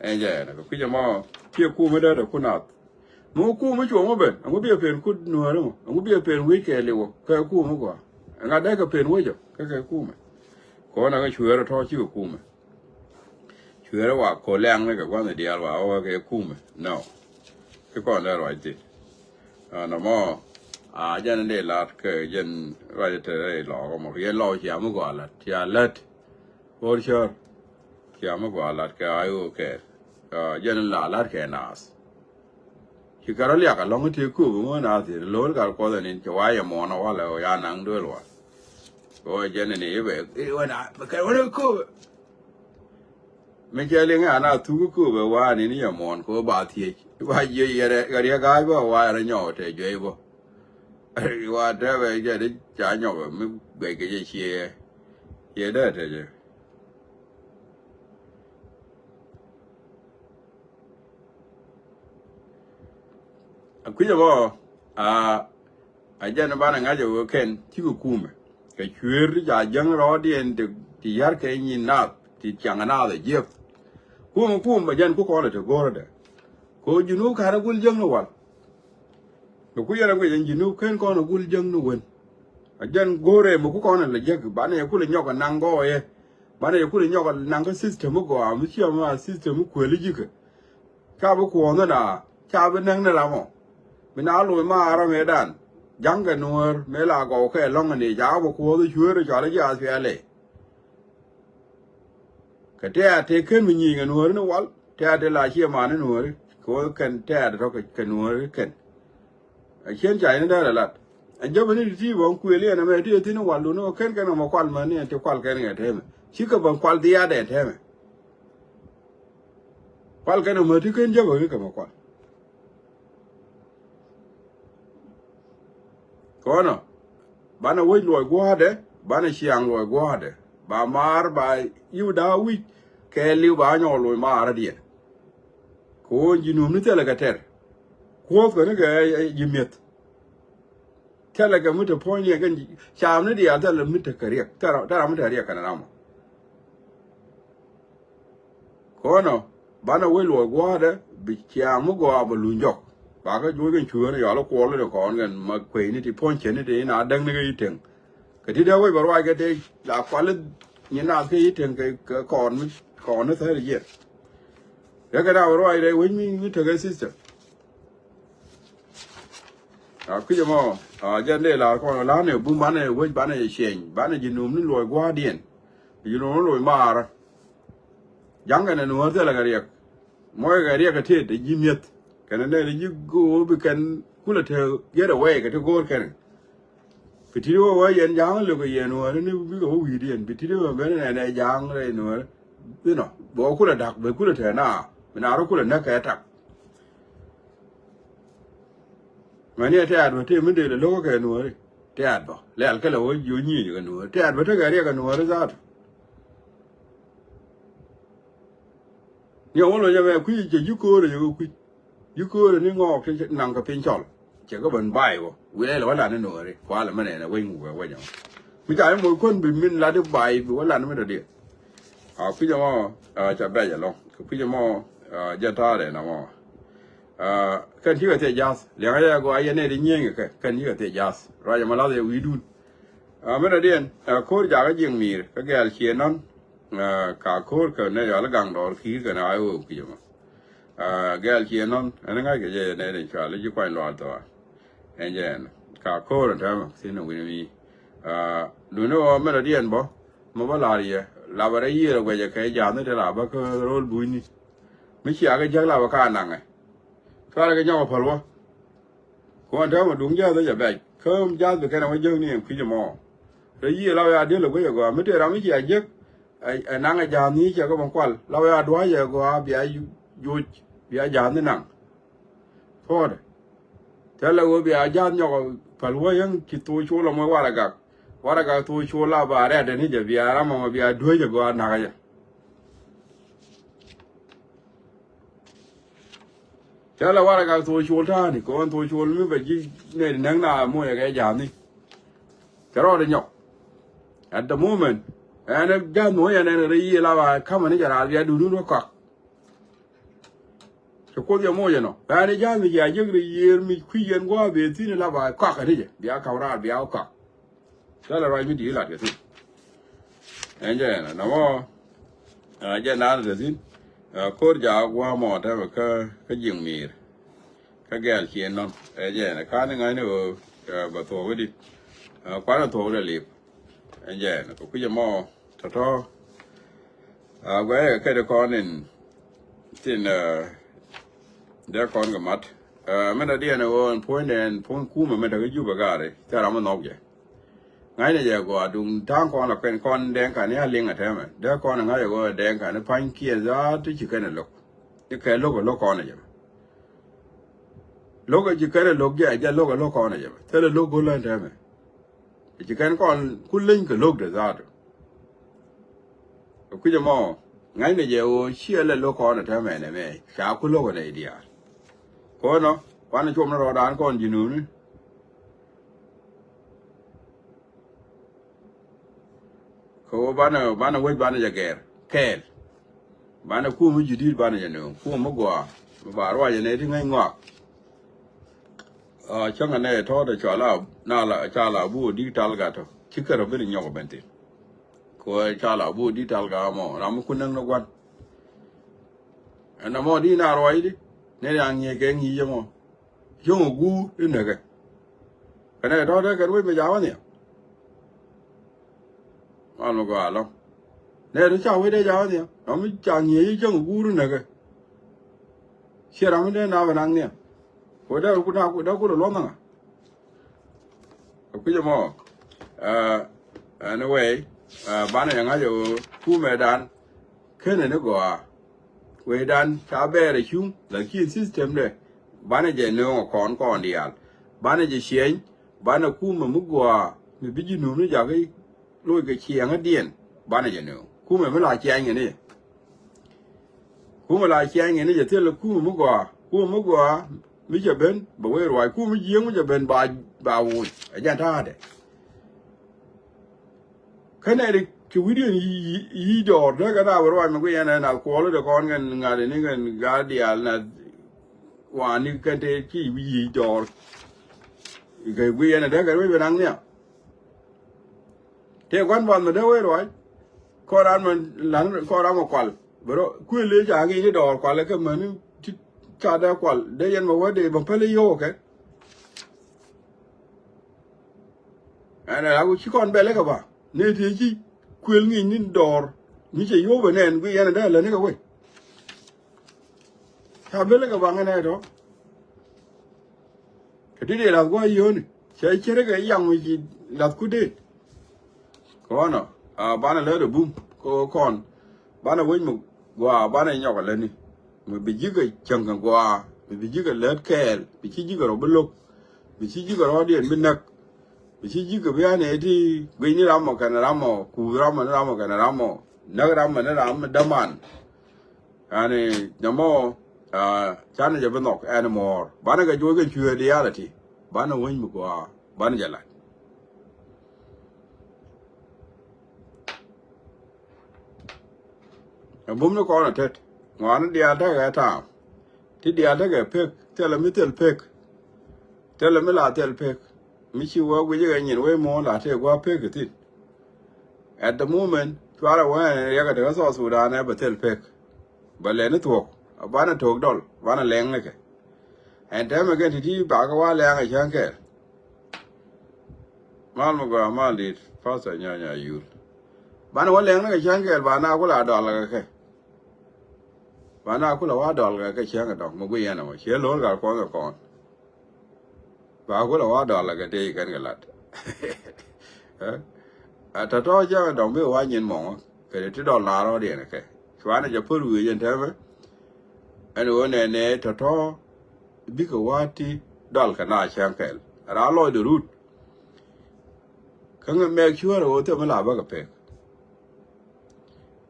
Ɛ jɛ ɛn kɛ kui̱c ɛmɔ kiɛ kumɛ dee te ku nath. Mi wä kumɛ cuɔ̱ŋ wä ben ɛŋu biɛ pen kut nuääri mɔ ɛŋu biɛ pen wec kɛ liwä kɛ kumɛ gɔaa. Ɛŋa dee kɛ pen wecɔ kɛ kɛ kumɛ. Kɔn ɛŋa cueerä tɔ̱ cikɛ kumɛ. Cueerä wa ko̱l liaŋ ni kɛ gua̱nh diaal wa wä kɛ kumɛ nɔ. Ki kɔn dee ruac thil. Nɔmɔ a jɛn in dee lat kɛ jɛn ruac te rɛy lɔɔk ɔmɔ yɛn lɔɔk cia mi gɔaa lat cia lät. Ɣöör cär cia mi gɔaa lat kɛ a i̱ ɣöö kɛɛl. Jɛn in la lat kɛ naath. Ci kärä liak alɔŋ i̱ tëë kööp i̱ ŋuän a thiet lo̱l kar kuɔth ɛn in cɛ wa yɛ muɔ̱ɔ̱n a walɛ ɣöö ya naŋ duëël wa. Kɛ ɣöö jɛn ɛn i̱ bɛ i̱ wän a bɛ kɛn wän i̱ kööp. Mi cɛ liŋ an a thuk i̱ kööp ɛ wa ɛn in yɛ muɔ̱ɔ̱n kɛ ɣöö ba thiec i̱ ba jiec yɛ rɛ kɛ riɛk ga̱a̱c bä wa yɛ rɛ nyɔɔk tɛ juɛc bä. Wa tɛpɛ jɛ ti ca nyɔk mi guɛc kɛ jɛ ciɛ ciɛ dee tɛ jɛ. A kui̱c ɛmɔ a a jɛn banɛ ŋa̱c ɛ wee kɛn cikɛ kumɛ kɛ cueer ti ca jäŋ rɔɔdiɛn ti ti ya̱r kɛ nyin naath ti ciaŋ naath ɛ jiɛp. Kumɛ kumɛ jɛn ku kɔn ɛ ti go̱o̱r ɛ dɛ. Kɛ ɣöö ji̱n wä ka̱n ɛ gul jäŋ ni wal. Mi ku yɛn a guic ɛn Jinub ken kɔn a gul jäŋ ni wen. A jɛn go̱o̱rɛ mi ku kɔn a la jek banɛ yɛ kulɛ nyɔk a naŋ gɔɔyɛ. Banɛ yɛ kulɛ nyɔk a naŋ kä system mi gɔaa mi ciɛ ma system mi kuëli ji̱kä. Ca bi kuɔth ni na ca bi näk ni ram ɔ. Mi na loc ma ram ëëdan ja̱ŋkɛ nuäär mëë la gɔw kɛ lɔ̱ŋ ni ca bi kuɔth cueer cɔal ji̱ a thialɛ. Kɛ tɛɛt tëë ken mi nyic kɛ nuääri ni wal tɛɛt tëë la ciɛ man ni nuääri kɛ wä kɛn tɛɛt tɔ̱ kɛ nuääri kɛn. A cien ca yini dɛr a lat a jäpɛ ni ti ti bä kuël yɛn ɛmɛ ti ti ni wal duni kɛn kɛn ɛmɛ kual mɛ ni ɛn ti kual kɛn kɛ tɛmɛ ci kɛ bä kual dhiaadɛ tɛmɛ. Kual kɛn ɛmɛ ti ken jäpɛ ni kɛ mɛ kual. Kɔnɔ banɛ wec luɔc gua̱a̱dɛ banɛ ciaŋ luɔc gua̱a̱dɛ ba maar ba yiw da̱a̱ wi̱c kɛ liw ba nyɔk luɔc maar adiɛn. Kɛ ɣöö ji̱ nuum ni thilɛ kɛ tɛr kuɔth kɛ ni kɛ ji̱ mi̱eth. Thilɛ kɛ mi te puɔ̱ny ni kɛn caam ni diaal thilɛ mi te kɛ riɛk thilɛ mi te riɛk kɛn ram. Kɔnɔ banɛ wec luɔc gua̱a̱dɛ bi ciaŋ mi gɔaa bɛ luny jɔk. Ba kä juɔc kɛn cuäär ni yɔal i̱ kuɔl ni kɔn kɛn ma kueec ni ti puɔ̱ny cɛ ni ti na däŋ ni kɛ i̱ teŋ. Kɛ ti dee wec bɛ ruac kɛ tëë la kual i̱ nyin naath kɛ i̱ teŋ kɛ kɔn mi kɔn ni thäri jiɛn. Kɛ kɛ na bɛ ruac rɛy wec mi mi tekɛ system. A kui̱c ɛmɔ a jɛn dee la̱r kɔn la̱r ni bum banɛ wec banɛ ciɛny banɛ ji̱ nuum ni luɔc gua̱a̱diɛn. Ji̱ nuum ni luɔc maarä. Ja̱ŋkɛ ni nuɔ̱ɔ̱r thilɛ kɛ riɛk. Muɔckɛ kɛ riɛk kɛ tet ji̱ mi̱eth kɛnɛ nɛn ji̱ go̱o̱r bi kɛn kulɛ te get away kɛ ti go̱o̱r kɛn. Bi ti̱t wä wä yɛn ja̱a̱ŋ lök kɛ yɛn wä ni bikɛ wä wi̱i̱diɛn bi ti̱t wä ben nɛn ɛ ja̱a̱ŋ rɛy nuɔ̱ɔ̱r. Inɔ bɛ wä kulɛ da̱k bɛ kulɛ te na bi na rɔ kulɛ näk kɛ tak. Mɛni ɛ tɛ̈t bä tëë mi dee lɛ lo̱k kɛ nuɔ̱ɔ̱ri tɛ̈t bä lɛl kɛ lɛ wä jiö nyiec kɛ nuɔ̱ɔ̱ri tɛ̈t bä tekɛ riɛk kɛ nuɔ̱ɔ̱ri zaat. Ni ɣä wä lɔ jɛ mɛ kui̱ cɛ ji̱ köörä jɛ kɛ kui̱ ji̱ köörä ni ŋɔɔk ti naŋ kɛ piny cɔl. Cɛ kɛ ben ba̱a̱y wä wiɛɛl wä lan ni nuɔ̱ɔ̱ri kualɛ mɛnɛ nɛ wec ŋukä wec ɔ. Mi ca ni moc kuän bi min lat i̱ ba̱a̱y bi wä lan mi dɔ̱diɛ. A kui̱c ɛmɔ ca bɛc ɛlɔ̱ŋ kɛ kui̱c ɛmɔ jɛ ta̱a̱rɛ nɔmɔ. Kɛn cikɛ thiɛ ja̱th liɛŋä yɛ gɔaa yɛ nɛy ti nyieenyɛ kɛ kɛn cikɛ thiɛ ja̱th ruac ɛmɔ lath yɛ wi̱i̱dun. Min ɛ diɛn ko̱r jakä jiŋ mi̱i̱r kä gɛɛl ciëë nɔ̱n. Ka ko̱r kɛ nɛy yɔal i̱ gaŋ dɔɔr ki̱i̱r kɛn a ɣöö kui̱c ɛmɔ. Gɛɛl ciëë nɔ̱n ɛn ŋa̱ckɛ jɛ yɛ nɛy ti cual i̱ ji̱ kuany luaal thɔa. Ɛn jɛ ɛn ka ko̱r ɛn täämɛ thi̱n ɛ wi̱n mi. Duni ɣɔɔ min ɛ diɛn bä. Mi bä la̱r yɛ lapɛ rɛy yiëër ɛ guɛcɛ kɛ ja̱a̱thni ti la bä kä ro̱l bunyni. Mi ciakä jäk lapɛ ka naŋɛ. Cuarɛ kɛ nyɔk ɛ päl wä. Kuɔn täämɛ duŋ ja̱a̱th ɛ jɛ bɛc kä ja̱a̱th bi kɛn ɛ wä jäk ni ɛn kui̱c ɛmɔ. Rɛy yiëër lapɛ ya diël ɛ guɛcɛ gɔaa mi tëë ram mi cia jiäk. Ɛ naŋɛ ja̱a̱thni ciɛ kä bä kual lapɛ ya dua̱cɛ gɔaa bia juc bia ja̱a̱thni naŋ. Puɔ̱ɔ̱dɛ. Thilɛ ɣöö bia ja̱a̱th nyɔk päl wä yäŋ ci thok col ɔmɔ waragak. Waragak thok col la ba rɛ̈t dɛn i̱ jɛ bia ram ɔmɔ bia duäc ɛ gɔaa nakä jɛ. Thilɛ waragak thok col ta̱a̱ni kɛ ɣän thok col mi bɛ ji̱ nɛy ti näk na moc ɛ kɛ ja̱a̱thni. Cɛ rɔɔdɛ nyɔk. At the moment ɛn ɛ ja̱a̱th moc ɛn ɛn rɛy yiëë la ba ka̱mɛ ni jɛ raar bia duundun wä kɔak. Cɛ kuoth yɛ moc ɛnɔ ɣän i̱ ja̱a̱th mi cia jiäk ri yiëër mi kui̱c yɛn gua̱a̱th bee thi̱n ila ba kɔak kɛ ni jɛ bia ka̱m raar bia wä kɔak. Thilɛ ruac mi di̱i̱t lat kɛ thi̱n. Ɛn jɛ ɛnɔ nɔmɔ. Jɛ naan te thi̱n. Ko̱r jaak gua̱a̱ mɔ tɛmɛ kä jiŋ mi̱i̱r. Kä gɛɛl ciëën nɔn ɛ jɛ ɛnɔ ka̱n i̱ ŋa̱cni ɣöö bɛ thuɔ̱k i̱di. Kuanɛ thuɔ̱k dee lip. Ɛn jɛ ɛnɔ kɛ kui̱c ɛmɔ. Tɔ̱tɔ̱. Guɛcɛ kɛ kɛt kɔn in tin dee kɔn kɛ mat. Mɛn dɔ̱diɛn ɛ ɣöö ɛn puɔ̱nydɛ ɛn puɔ̱ny kumɛ mɛn te kä Jubɛ gaari thil ram mi nhɔk jɛ. Ŋa̱cnɛ jɛ gɔaa duŋ ta̱a̱ŋ kɔn la kɛn kɔn dɛŋ ka̱n i̱ a liŋ ɛ tɛmɛ dee kɔn ɛ ŋa̱c ɛ ɣöö ɛ dɛŋ ka̱n i̱ pa̱ny kiɛ dhaat ti ci kɛn ɛ lo̱k. I̱ kɛ lo̱k ɛ lo̱k kɔn ɛ jɛ mɛ. Lo̱k ɛ ci kɛn ɛ lo̱k jɛ ɛ jɛ lo̱k ɛ lo̱k kɔn ɛ jɛ mɛ thilɛ lo̱k go̱l ɛn tɛmɛ. Ci kɛn kɔn ku leny kɛ lo̱kdɛ dhaat. Kɛ kui̱c ɛmɔ ŋa̱cnɛ jɛ ɣöö ciɛ lɛ lo̱k kɔn ɛ tɛmɛ nɛmɛ ca ku lo̱k ɛ nɛy diaal. Kɔnɔ wanɛ cuɔm ni rɔɔdan kɔn ji̱ nuni. Kɛ ɣöö banɛ banɛ wec banɛ jɛ gɛr kɛɛl. Banɛ kum mi ji̱ di̱t banɛ jɛ nööŋ kum mi gɔaa mi ba ruacɛ nɛy ti ŋäc ŋɔak. Cäŋɛ nɛ tɔ̱ tɛ cɔal a na la ca la bu di tal gat tɔ ci kɛ rɔ ben nyɔk ben thin. Ko ca la bu di tal gat mɔ ram mi kun näŋ ni guan. Ɛn na mɔ di na ruac di nɛ ya ŋi̱i̱ kɛ ŋi̱i̱ jɛ mɔ. Cäŋɛ guur di näkɛ. Kɛ nɛ tɔ̱ tɛ kɛ ruec mi ca wä nhiam. Mal mi gɔaa lɔ̱ŋ. Nɛ ti ca wee dee ca wä nhiam ram mi ca ŋi̱eec cäŋ guur näkɛ. Ciɛ ram mi dee na bɛ naŋ nhiam. Wee dee ku na dee ku lɔ luɔth ŋa. Kɛ kui̱c ɛmɔ. Anyway, banɛ yɛ ŋa̱c ɛ ɣöö kumɛ dan kenɛ ni gɔaa. Wee dan ca bɛɛr ɛ cuŋ lakin system dɛ banɛ jɛ nööŋ ɛ kɔn kɔn diaal. Banɛ jɛ ciɛny. Banɛ kumɛ mi gɔaa mi bi ji̱ num ni jakä loc kɛ ciɛŋädiɛn. Banɛ jɛ nööŋ kumɛ mi la ciɛny kɛ ni jɛ. Kumɛ la ciɛny kɛ ni jɛ thilɛ kumɛ mi gɔaa. Kumɛ mi gɔaa mi cɛ ben bɛ wee ruac kumɛ mi jiääk mi cɛ ben ba ba woc ɛ jɛn ta̱a̱dɛ. Kä nɛ ri ci wi̱diɛn yic dɔɔr dee kɛ na wä ruac mi guiyɛn ɛ na kuɔl dee kɔn kɛn ŋa̱t ni kɛn gat diaal na. Wani kɛn te ci wi̱c yic dɔɔr. Kɛ guiyɛn ɛ dee kɛ ruec ben naŋ nhiam. Tëë gua̱n bath mi dee wee ruac. Kɔn ran mɛ lan kɔn ran mɛ kual bɛ rɔ kuël ëë ca ŋi̱i̱c ni dɔɔr kual kɛ mäni. Ca dee kual dee yɛn mɛ wä dee bä päl i̱ yio̱w kɛ. Ɛn ɛ rak ci kɔn bɛl kɛ ba ni ti ci kuël ŋi̱i̱c ni dɔɔr. Mi cɛ yio̱w bɛ nɛn gui yɛn ɛ dee läni kɛ wei. Ca bel kɛ ba ŋɛ nɛ tɔ. Kɛ ti dee lath gua̱a̱ yio̱ni cɛ cɛrɛ kɛ yaŋ mi ci lath ku dee. Kɔnɔ a banɛ lät ɛ bum kɛ kɔn. Banɛ wec mi gɔaa banɛ nyɔk ɛ lätni. Mi bi ji̱ kɛ cäŋ kɛ gɔaa mi bi ji̱ kɛ lät kɛɛl bi ci ji̱ kɛ rɔ bi lo̱k. Bi ci ji̱ kɛ rɔɔdiɛn bi näk. Bi ci ji̱ kɛ bi anɛ ti guic ni ram mɔ kɛn ram mɔ kuuth ram mɔ ni ram mɔ kɛn ram mɔ näk ram mɔ ni ram mi däman. Yani nyamɔ canɛ jɛ bi nhɔk ɛn muɔɔr banɛ kɛ juɔc kɛ cuɛ diaal ɛ ti banɛ wec mi gɔaa banɛ jɛ lac. Ɛ bum ni kɔn ɛ tet ŋɔaani diaal tekɛ ɛ taam. Ti diaal tekɛ pek thilɛ mi thil pek. Thilɛ mi la thil pek mi ci wä guic kɛ nyin wee muɔ̱ɔ̱n la tëë gua̱a̱p pek kɛ thi̱n. At the moment cuarɛ wä ɛn riɛk ɛ tekɛ South Sudan ɛ bɛ thil pek. Bɛ lɛni thuɔ̱k a banɛ to̱o̱k dɔl banɛ lɛŋ ni kɛ. Ɛn tɛmɛ kɛn ti̱ti̱ bakɛ wa lɛŋ ɛ cäŋ kɛɛl. Mal mi gɔaa mal dit Pastor Nyanya Yul. Banɛ wä lɛŋ ni kɛ cäŋ kɛɛl ba na ku la dɔl kɛ kɛ. Ba na ku la wa dɔl kɛ kɛ cäŋ kɛ dɔŋ mi guic yɛn ɛ wä ciɛ lo̱r gal kuɔth kɛ kɔn. Ba ku la wa dɔl kɛ tëë kɛn kɛ lat. Ɛ tɔ̱tɔ̱ cäŋ kɛ dɔŋ bi wa nyin mɔŋä kɛ ti dɔl na rɔɔdiɛn kɛ cuanɛ jɛ pär wi̱i̱ jɛn tɛmɛ. Ɛn ɣöö nɛnɛ tɔ̱tɔ̱ bikɛ wa̱a̱ ti dɔl kɛ na cäŋ kɛl raa lɔcdɛ rut. Kä ŋä mɛk cuäärɛ ɣöö thil mi la bäkɛ pek.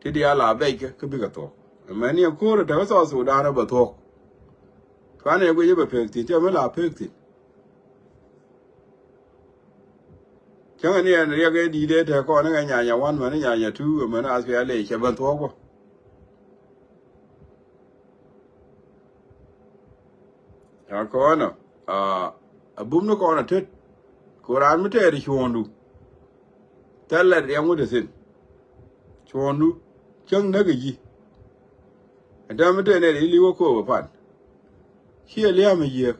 Ti diaal la bɛckɛ kä bikɛ thuɔ̱k. Mɛn ni ɛn ko̱o̱rɛ tekä South Sudan ɛ bɛ thuɔ̱k. Cuanɛ guic ɛ bɛ pek thi̱n thil mi la pek thi̱n. Cäŋɛ ni ɛn riɛk ëë di̱i̱t ëë tɛk kɔn ni kɛ nyanya wan mäni nyanya tu mäni aspial ëë cɛ ben thuɔ̱k bä. A kɔnɔ a bum ni kɔn a tet. Ku raan mi tɛɛri cuɔ̱ɔ̱ŋdu. Thɛl lɛt riɛŋ wä te thi̱n. Cuɔ̱ɔ̱ŋdu cäŋ näk ɛ ji̱. Ɛn täämɛ te nɛy ti li̱w kä koop ɛ pan. Ciɛ lia̱a̱mɛ yiëëk.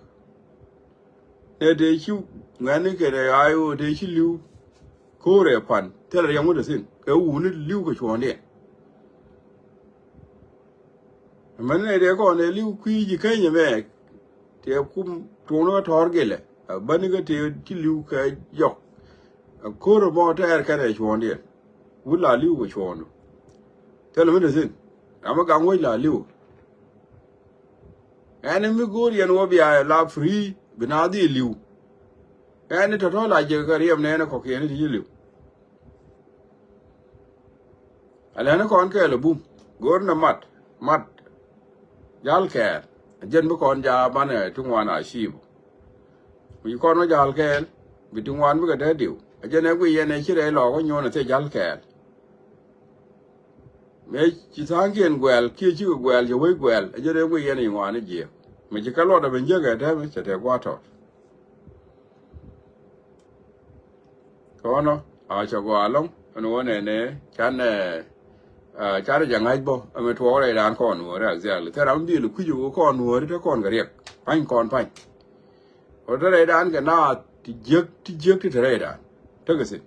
Nɛy te ci ŋuɛ̈tni kɛnɛ ɣaac ɣöö te ci li̱w ko̱o̱rɛ ɛ pan thilɛ riɛm wä te thi̱n kɛ wuni li̱w kɛ cuɔ̱ɔ̱ŋdiɛn. Mɛn nɛy te kɔn ɛ li̱w kui̱ ji̱ keny ɛmɛ. Tëë kum tuɔɔkni kä tɔ̱ɔ̱r gilɛ a bäni kä tëë ci li̱w kɛ jɔk. A ko̱r ɛmɔ tɛɛr kɛnɛ cuɔ̱ɔ̱ŋdiɛn. Wut la li̱w kɛ cuɔ̱ɔ̱ŋdu. Thilɛ mi te thi̱n. Ram mi gaŋ wec la li̱w. Ɛn mi go̱o̱r yɛn wä bia la free bi na dhil li̱w. Ɛn tɔ̱tɔ̱ la jek kɛ riɛm nɛɛni kɔ̱kiɛn ti ci li̱w. Alɛni kɔn kɛɛl a bum go̱o̱r ni mat mat. Jal kɛɛl a jɛn bi kɔn ja banɛ ti ŋuan a ciibu. Wi̱c kɔn wä jal kɛɛl bi ti ŋuan bikɛ dee diw a jɛn ɛ guiy yɛn ɛ ci rɛy lɔɔk wä nyuɔn a thiec jal kɛɛl. Mëë ci tha̱a̱ŋkiɛn guɛɛl kiɛ cikɛ guɛɛl cɛ wec guɛɛl a jɛn ɛ guiy yɛn i̱ ŋuan i̱ jiɛɛk. Mëë ci kɛ luɔt a ben jiäk ɛ tɛmɛ cɛ tɛ gua̱a̱ tɔt. Kɔnɔ a cɛ gɔaa ɛlɔ̱ŋ ɛn ɣöö nɛnɛ canɛ, canɛ jɛ ŋa̱c bä ɛmɛ tuɔɔk rɛydan kɔn nuɔ̱ɔ̱ri, exactly. Thil ram mi dhil kui̱c ɣöö kɔn nuɔ̱ɔ̱ri te kɔn kɛ riɛk. Pa̱ny kɔn pa̱ny. Ɣöö te rɛydan kɛ naath ti jiäk, ti jiäk ti te rɛydan tekɛ thi̱n.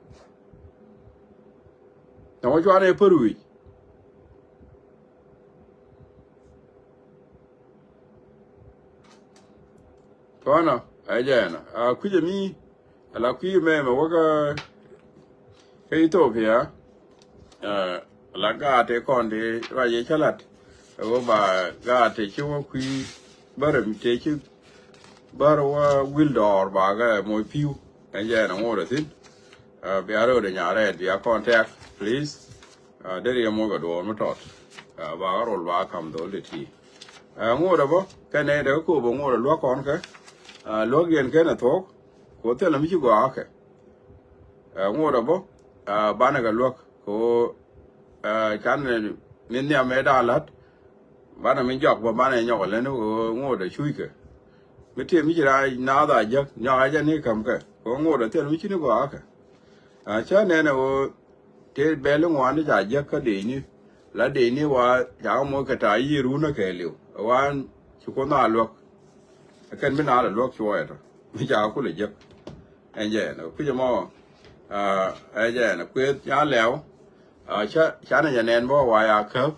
Nɔmɔ cuanɛ pär wi̱i̱. Kɔnɔ ɛ jɛn a kui̱c ɛmi. Ala kui̱ mɛmɛ wäkä kä Ethiopia. Ala gaat tëë kɔn tëë ruac yɛ cä lat ɛ wä ba gaat tëë ci wä kui̱ bärɛ tëë ci bär wä wil dɔɔr ba kɛ moc pi̱w. Ɛn jɛ ɛn ŋot ɛ thi̱n. Bia röödɛ nyaarɛɛt bia contact, please. Deri yɛ moc kɛ duɔɔr mi tɔt. Ba kɛ rol ba kam dhol ti ti. Ŋot ɛ bä kɛn nɛ dɛ kɛ kop ɛ ŋot ɛ luäk kɔn kɛ luäk yɛn kɛn ɛ thuɔk. Ko thilɛ mi ci gɔaa kɛ ŋot ɛ bä banɛ kɛ luäk ko. Can ni nhiam ɛ da̱a̱n la̱t. Banɛ mi jɔak bä banɛ nyɔk ɛ lɛn ŋot ɛ cuc kɛ mi tëë mi ci raan naath a jäk nyɔk a jɛ ni käm kɛ ko ŋot ɛ thil mi ci ni gɔaa kɛ. Cä nɛn ɛ ɣöö tëë bɛl iŋuan ni ca jäk kä dee ni la dee ni wa ca kä moc kɛ ta̱a̱ yiëë run ɛ kɛɛliw ɛ wan ci kuoth na luäk. Ɛ kɛn bi na lɛ luäk cuɔɔyɛ tɔ mi ca kä kulɛ jäk. Ɛn jɛ ɛn ɛ kui̱c ɛmɔ. Ɛ jɛ ɛn ɛ kuëth ca lɛw. Ca ca nɛ jɛ nɛn bä wa ya käp.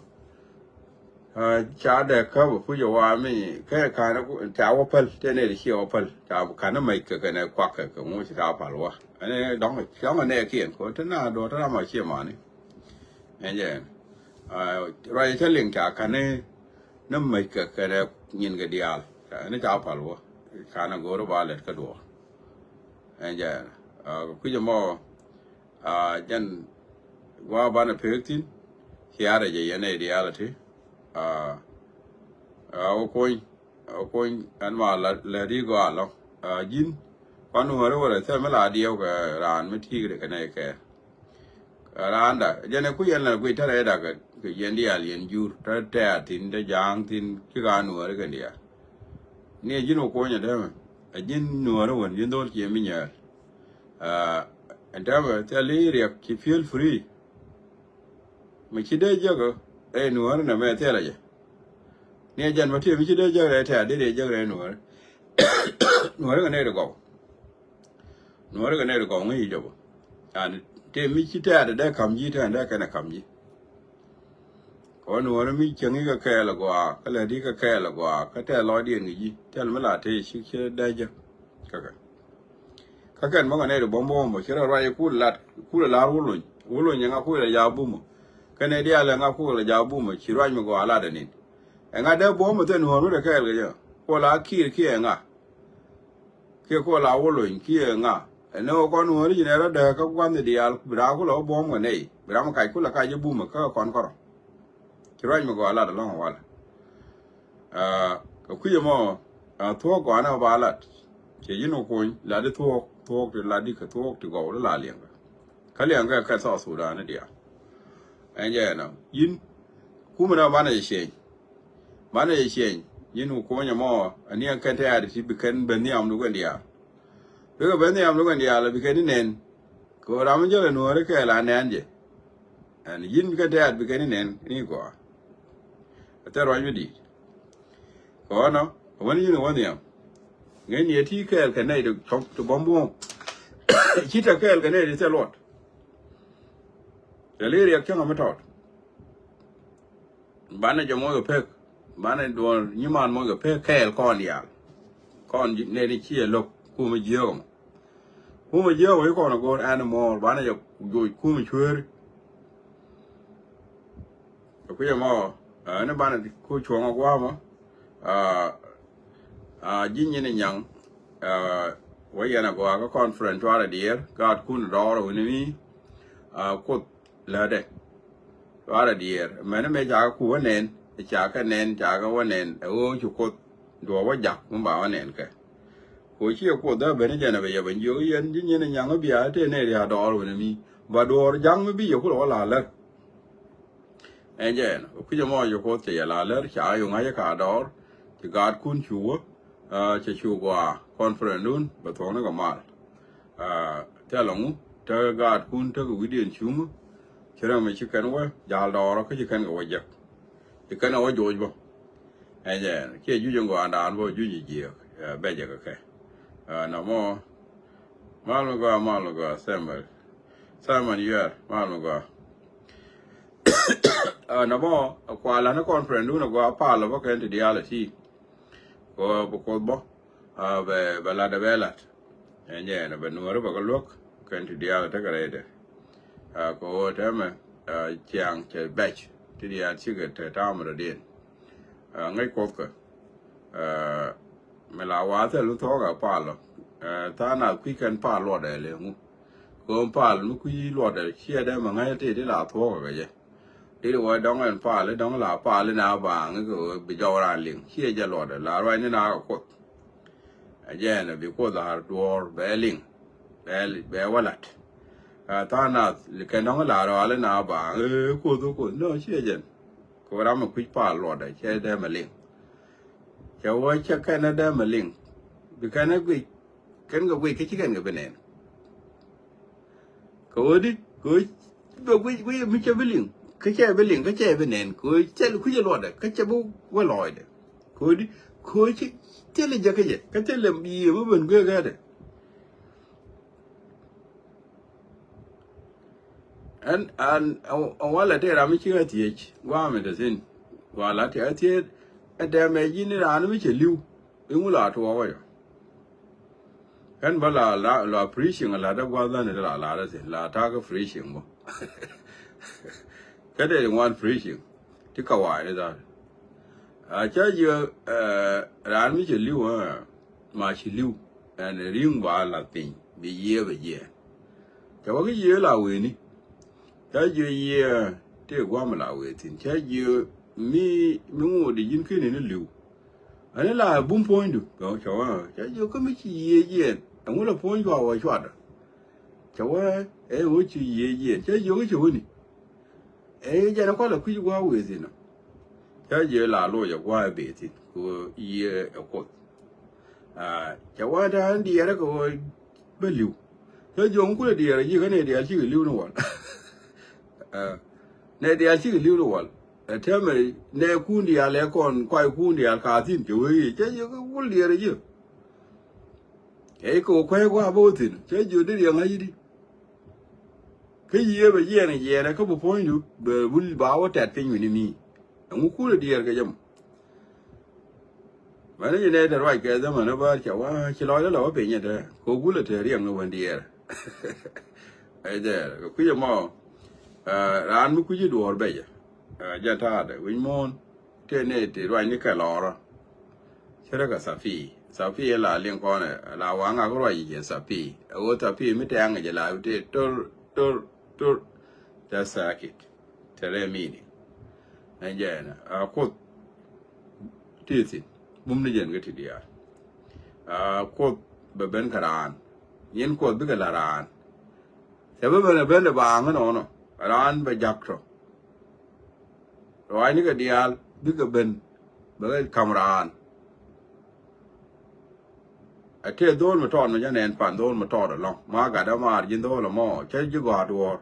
Ca dɛ käp ɛ puc ɛ wa mi kɛ ka̱n ca wä päl tëë nɛ ti ciɛ wä päl ca ka̱n ni mec kɛ kɛnɛ kuak kɛ kɛ ŋuc ca pal wä. Ɛn dɔ̱ŋ cɔŋ ɛ nɛ kiɛn kɛ wä te na duɔ̱ɔ̱r te na ma ciɛ mani. Ɛn jɛ ɛn ruac cä liŋ ca ka̱n ni ni mec kɛ kɛnɛ nyin kɛ diaal. Ca ni ca pal wä ka̱n ɛ go̱o̱r ba lɛt kä duɔ̱ɔ̱r. Ɛn jɛ ɛn kɛ kui̱c ɛmɔ. Jɛn gua̱a̱ banɛ pek thi̱n. Ciarɛ jɛ yɛn ɛ diaal ɛ ti. Wä kuny wä kuny ɛn ma lɛ ri gɔaa lɔ. Ji̱n kuan nuɔ̱ɔ̱ri wä rɛ thɛm mi la diɛw kɛ raan mi ti̱i̱k rɛ kɛ nɛy kɛ raanda jɛn ɛ ku yɛn la guic tärɛ ɛ dak kɛ yɛn diaal yɛn jur tɛ tɛ̈r thi̱n tɛ ja̱a̱ŋ thi̱n ci ka nuɔ̱ɔ̱ri kɛ diaal. Ni ɛ ji̱n wä kuny ɛ dämɛ ɛ ji̱n nuɔ̱ɔ̱ri wän ji̱n dho̱l ciɛ mi nyɛɛr. Ɛn täämɛ thil i̱ riɛk ci feel free. Mi ci dee jäkä ɛ nuɔ̱ɔ̱ri nɛ mɛ thilɛ jɛ. Ni ɛ jɛn ma tiɛ mi ci dee jäkä ɛ tɛ̈r dee riɛ jäkä ɛ nuɔ̱ɔ̱ri. Nuɔ̱ɔ̱ri kɛ nɛy ti gɔw. Nuɔ̱ɔ̱ri kɛ nɛy ti gɔw ŋäc ji̱ jɔpä. An tëë mi ci tɛ̈r dee ka̱m ji̱ tɛ̈r dee kɛn ɛ ka̱m ji̱. Kɛ wä nuɔ̱ɔ̱ri mi cieŋ i̱ kɛ kɛɛl agɔaa kä lät i̱ kɛ kɛɛl agɔaa kä tɛ̈th lɔcdiɛn kɛ ji̱ tɛl mi la tëë ci ci dee jek. Kä kɛ kä kɛn bä kɛ nɛy ti buɔ̱m buɔ̱m bä ci rɔ ruac i̱ kul lat kul ɛ la̱r wä lony wä lony ɛŋa kul ɛ la ja̱a̱ bumä. Kɛn ɛ diaal ɛŋa kul ɛ la ja̱a̱ bumä ci ruac mi gɔaa lat ɛ nin. Ɛŋa dee buɔ̱m bä thil nuɔ̱ɔ̱r mi dee kɛɛl kɛ jɛ kul a kiir kiɛ ɛŋa. Kiɛ kol a wä lony kiɛ ŋa. Ɛn ni ɣöö kɔn ŋuɔ̱ri ji̱n ɛ rɔ dääk kä gua̱nh diaal bi raa kulɛ wä buɔ̱m kɛ nɛy bi ram kac kulɛ kac i̱ bumä kä kɔn kärɔ. Ci ruac mi gɔaa lat ɛlɔ̱ŋ walɛ. Kɛ kui̱c ɛmɔ thuɔ̱k gɔaa ni ɣä ba lat. Ciɛ ji̱n wä kuny lat i̱ thuɔ̱k thuɔ̱k ti lat i̱ kɛ thuɔ̱k ti gɔw ti la liɛŋkɛ. Kä liɛŋkɛ kɛ South Sudan ni diaal. Ɛn jɛ ɛnɔ yi̱n kumɛ ni ɣä banɛ jɛ cieny. Banɛ jɛ cieny ji̱n wä kuny ɛmɔ. Ɛn ni ɛn kɛn tɛ̈t ti bi kɛn ben nhiam ni kɛn diaal. Bikɛ ben nhiam ni kɛn diaal bi kɛn ni nɛn. Kɛ ɣöö ram mi jäl ɛ nuɔ̱ɔ̱ri kɛɛl a nɛn jɛ. Ɛn yi̱n kɛn tɛ̈t bi kɛn ni nɛn ni gɔaa. Ɛ thil ruac mi di̱i̱t. Kɛ ɣɔnɔ ɛ wän yi̱n ɛ wä nhiam. Ŋäcni ɛ ti kɛɛl kɛ nɛy ti buɔ̱m buɔ̱m. Ci te kɛɛl kɛ nɛy ti thil luɔt. Cɛ li riɛk cäŋ ɛ mi tɔt. Banɛ jɛ moc kɛ pek banɛ duɔ̱ɔ̱r nyiman moc kɛ pek kɛɛl kɔn diaal. Kɔn nɛy ti ci ɛ lo̱k kumɛ jiääk ɛmɔ. Kumɛ jiääk ɛmɔ ci kɔn ɛ go̱o̱r ɛn mɔɔr banɛ jɛ joc kumɛ cueeri. Kɛ kui̱c ɛmɔ ɛn banɛ ku cuɔ̱ŋ ɛ gua̱a̱mɔ. Ji̱ nyin ɛ nyaŋ wä yɛn ɛ gɔaa kä conference cuarɛ diɛɛr gaatkun dɔɔr ɛ wi̱ni mi. Kuoth lätdɛ. Cuarɛ diɛɛr mɛni mëë ca kɛ ku wä nɛn ca kɛ nɛn ca kɛ wä nɛn ɛ ɣöö ci kuoth duɔ̱ɔ̱p wä jak mi ba wä nɛn kɛ. Ku ciɛ kuoth dee ben jɛn ɛ bɛ yɛ ben jiök yɛn ji̱ nyin ɛ nyaŋ mi bia tëë nɛy ria̱a̱ dɔɔr wi̱ni mi ba duɔ̱ɔ̱r ja̱ŋ mi bi yɛ kulɛ wä la̱a̱ lär. Ɛn jɛ ɛn kui̱c ɛmɔ yɛ kuoth cɛ yɛ la̱a̱ lär ca yɛ ŋa̱c ɛ ka dɔɔr. Ci gaatkun cu wä cɛ cu gɔaa conference dun bɛ thuɔ̱kni kɛ mal. Thilɛ ŋu Cä gaatkun tekɛ wi̱diɛn cuŋä. Ci rɛm mi ci kɛn wä jal dɔɔrä kä ci kɛn kɛ wä jek. Ci kɛn kɛ wä joc bä. Ɛ jɛn kiɛ juc in gɔaandan bä juc in jiɛk. Bɛ jɛ kɛ kɛ. Nɔmɔ mal mi gɔaa, mal mi gɔaa. Simon, Simon Yuɛɛr, mal mi gɔaa. Nɔmɔ kualä ni conference dun a gɔaa pal bä kɛn ti diaal a ti. Kɛ ɣöö bi Kuoth bä bɛ, bɛ lat ɛ bɛ lat. Ɛn jɛ ɛn bɛ nuɔ̱ɔ̱ri bɛ kɛ luäk kɛn ti diaal tekɛ rɛydɛ. Kɛ ɣöö tɛmɛ ciaŋ cɛ bɛc ti diaal cikɛ te ta̱a̱ mi dɔ̱diɛn. Ŋäc Kuoth kɛ mi la wa̱a̱ thil mi thuɔ̱ɔ̱kɛ pal ɔ. Tha̱a̱ŋ nath kui̱ kɛn pal luɔtdɛ lëŋu. Kɛ ɣöö pal mi kui̱ luɔtdɛ ciɛ dee mɛ ŋäc ti ti la thuɔ̱ɔ̱kɛ kɛ jɛ. Ti ti wä dɔŋ ɛn pal i̱ dɔŋ la pal i̱ na baaŋ i̱ kɛ ɣöö bi jɔw raan liŋ ciɛ jɛ luɔtdɛ la ruacni na kɛ Kuoth. Ɛ jɛn ɛ bi Kuoth la̱r duɔ̱ɔ̱r bɛ liŋ bɛ, bɛ wä lat. Tha̱a̱ŋ nath kɛn dɔ̱ŋ la rɔal i̱ na baaŋ i̱ Kuoth i̱ Kuoth nɔ ciɛ jɛn. Kɛ ɣöö ram mi kui̱c pal luɔtdɛ cɛ dee mɛ liŋ. Cɛ wä cɛ kɛn ɛ dee mɛ liŋ. Bi kɛn ɛ guic kɛn kɛ guic kä ci kɛn kɛ bi nɛn. Kɛ ɣöö di kɛ ɣöö bɛ guic guic mi cɛ bi liŋ kä cɛ bi liŋ kä cɛ bi nɛn kɛ ɣöö cɛ kui̱c ɛ luɔtdɛ kä cɛ bi wä lɔɔcdɛ. Kɛ ɣöö di kɛ ɣöö ci thilɛ jɛ kä jɛ kä thilɛ yiëë mi ben guic kɛ dɛ. Ɛn an ɛn walɛ tëë ram mi ci ɣä thiec gua̱a̱mɛ te thi̱n. Gua̱a̱ la tëë ɣä thiec ɛ tɛmɛ ji̱n raan mi cɛ li̱w. I̱ ŋu la tuɔɔk ɔ yɔ. Kɛn bä la la la preaching la dee gua̱th dhan la la dee thin la ta̱a̱ kä preaching bä. Kä dee ŋuan preaching ti kawaani dhan. A cä jiö raan mi cɛ li̱w ɛ ma ci li̱w ɛn ri̱ŋ ba lath piny bi yiëë bɛ jiɛɛn. Cɛ wä kä yiëë la weni. Cä jiö yiëë tëë gua̱a̱mɛ la wee thi̱n cä jiö mi mi ŋuɔ̱t di ji̱n keni ni li̱w. Ani la bum puɔ̱nydu cɛ wä cɛ jiök kä mi ci yiëë jiɛn ɛŋu la puɔ̱ny cua wä cuatdä. Cɛ wä ɛ ɣöö ci yiëë jiɛn cɛ jiök cɛ wäni. Ɛ jɛn ɛ kɔl ɛ kui̱c gua̱a̱ wëë thi̱n ɔ. Cɛ jiök la loc ɛ gua̱a̱ ɛ bëë thi̱n kɛ ɣöö yiëë ɛ Kuoth. Cɛ wä te ɣän diɛɛrä kɛ ɣöö bä li̱w. Cɛ jiök ŋu kulɛ diɛɛrä ji̱ kä nɛ diaal cikɛ li̱w ni wal. Nɛ diaal cikɛ li̱w ni wal. Ɛ tɛmɛ nɛ kun diaal ɛ kɔn kuay kun diaal ka thi̱n cɛ wee yiëë cɛ jiök kä kul diɛɛrä ji̱. Ɛ kɛ wä kuay gua̱a̱ bä wä thi̱n cɛ jiök di riɛŋ a yi̱ di. Kä yiëë bɛ jiɛɛn jiɛɛn kä bi puɔ̱nydu bɛ wul ba wä tɛt piny wi̱ni mi. Ɛŋu kulɛ diɛɛr kɛ jɛ mɔ. Mɛn i̱ nɛ te ruac kɛ dhämän i̱ bäär cɛ wä ci lɔcdä lɔ wä piny ɛ te kɛ wä kulɛ te riɛŋ ni wän diɛɛr. Ɛ jɛɛr kɛ kui̱c ɛmɔ. Raan mi kui̱ci duɔ̱ɔ̱r bɛcɛ jɛn ta̱a̱dɛ wi̱c muɔ̱ɔ̱n. Tëë nɛ ti ruacni kɛ lɔrä. Cä rɛ kɛ thapii thapii la liŋ kɔn ɛ la waŋ ak ruac i̱ jɛ thapii ɛ ɣöö thapii mi tɛŋ ɛ jɛ la tëë tor tor tor. Tɛ thɛɛkit tɛ rɛ mini. Ɛn jɛ ɛn a Kuoth ti thi̱n bum ni jɛn kä ti diaal. A Kuoth bɛ ben kɛ raan nyin Kuoth bikɛ la raan. Cɛ bä ben ɛ ben ɛ baaŋ inɔnɔ raan bɛ jak tɔ. Ruaacni kɛ diaal bikɛ ben bɛ kɛ ka̱m raan. Ɛ tëë dho̱o̱l mi tɔɔt mi jɛ nɛn pan dho̱o̱l mi tɔɔt ɛlɔ̱ŋ ma gat dämaar ji̱n dho̱o̱l ɛmɔ cä ji̱ gɔaa duɔ̱ɔ̱r.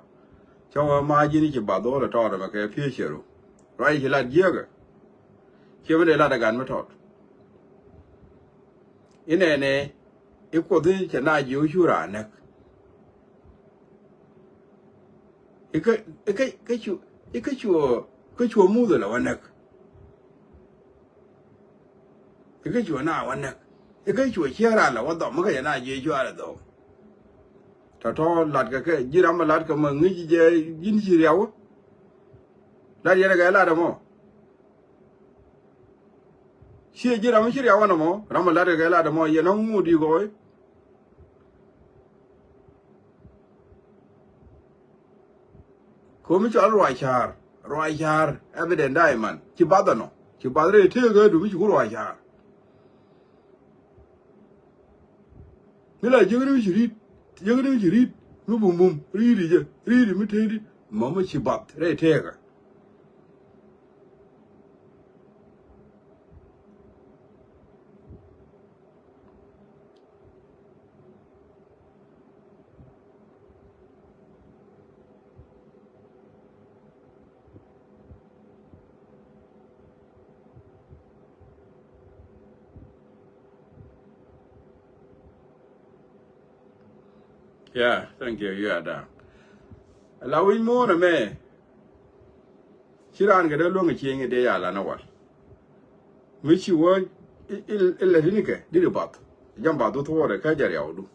Cä wä ma ji̱n ci bath dho̱o̱l ɛ tɔɔt ɛmɛ kɛ pi̱eec cɛ ru. Ruac ci lat jiääkä. Ciɛ mi dee lat ɛ gat mi tɔɔt. Inɛnɛ i̱ Kuoth i̱ cɛ na jiök cu raan näk. Ikä ikä ikä cu ikä cuɔ ikä cuɔ Muthɛ la wä näk. Ikä cuɔ na wä näk ikä cuɔ ciɛ ran la wä dhɔm ikä cɛ na jiɛ cuarɛ dhɔm. Tɔ̱tɔ̱ lat kɛ kɛ ji̱ ram lat kɛ ma ŋi̱c jɛ ji̱n ci riawä. Lat yɛn kɛ lat ɛmɔ. Ciɛ ji̱ ram ci riawä nɔmɔ ram lat kɛ kɛ lat ɛmɔ yɛn ɔŋ ŋut i̱ gɔɔy. Komi cɔal ruac ca̱a̱r ruac ca̱a̱r evident daiman ci bath ɛnɔ ci bath rɛy tëëk ɣädu mi ci ku ruac ca̱a̱r. Mi la jiäkni mi ci ri̱t jiäkni mi ci ri̱t mi bumbum ri̱t i̱ jɛ ri̱t i̱ mi tëëdi mɔmɔ ci bath rɛy tëëkä. Yeah, thank you. You are down. La wi̱c muɔ̱ɔ̱n ɛmɛ. Ci raan kɛ dee luäŋ ɛ cieŋ i̱ dee ya lan ɛ wal. Mi ci wä i̱ lɛ ti̱n kɛ di̱t i̱ bath. Jam bath wä thuɔɔrɛ kä jɛ riawdu.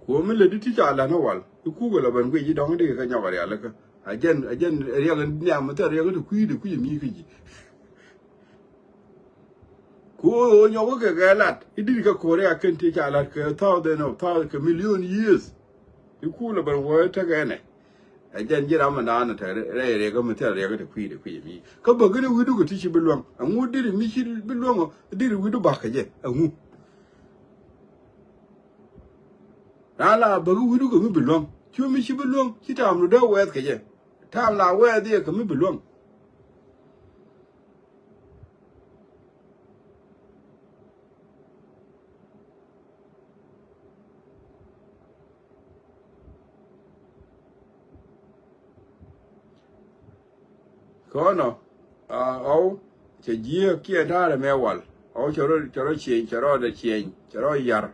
Kuɔ mi lɛ di̱t ti ca lan ɛ wal i̱ kukɛ lɔ ben guic i̱ dɔ̱ŋ i̱ dikɛ kɛ nyɔk ɛ rialikä. A jɛn a jɛn rial in nhiam mi thil riɛk i̱ ti kui̱dɛ kui̱ mi kä ji̱. Ku ɣöö nyɔk kɛ kɛ lat i̱ di̱t kɛ ko̱ri a kɛn ti ca lat kɛ thousand of thousand kɛ million years. I̱ kuul ɛ ben wee tekɛ nɛ. Ɛ jɛn ji̱ ram mi naan ɛ te rɛy riɛk mi thil riɛk te kui̱dɛ kui̱ mi kä bä gini wi̱du kɛ ti ci bi luäŋ. Ɛŋu di̱t mi ci bi luäŋ ɔ di̱t wi̱du bak kɛ jɛ ɛŋu. Raan la bä gi wi̱du kɛ mi bi luäŋ cu mi ci bi luäŋ ci taam lu dee wɛɛth kɛ jɛ. Taam la wɛɛth yɛ kɛ mi bi luäŋ. Kɔnɔ a ɣɔw cɛ jiääk kiɛ ta̱a̱rɛ mɛ wal ɣɔw cɛ rɔ cɛ rɔ cieny cɛ rɔ dɛ cieny cɛ rɔ yar.